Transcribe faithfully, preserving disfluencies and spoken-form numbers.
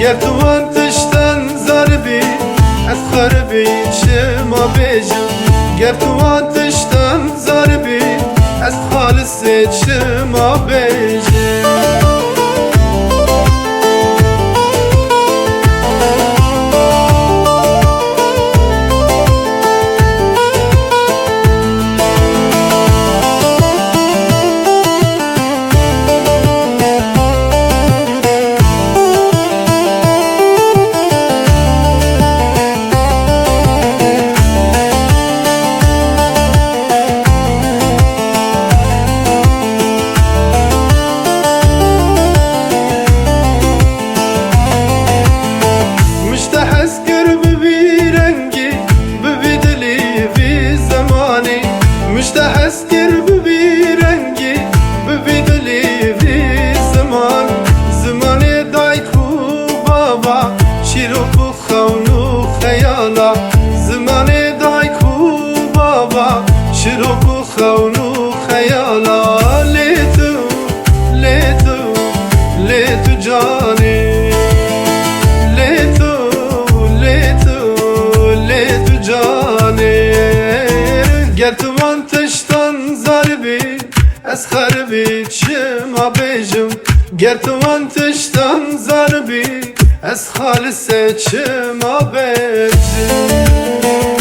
Ger tu van tiştan zaribî, ez xeribî çima bêjim? Ger tu van tiştan zaribî, ez xalisê çima bêjim? Mişte hez kir bi vî rengî, bi vî dilî, vî zemanî. Mişte hez kir bi vî rengî, bi vî dilî, vî ziman. Zimanê dayk û bava, çîrok û xewn û xeyala. Zimanê dayk û bava, çîrok û xewn û xeyala. Lê tu, lê tu, lê tu canê. Lê tu, lê tu, lê tu canê. Ger tu van tiştan zaribî, ez xeribî çima bêjim? Ger tu van tiştan zaribî, ez xalisê çima bêjim?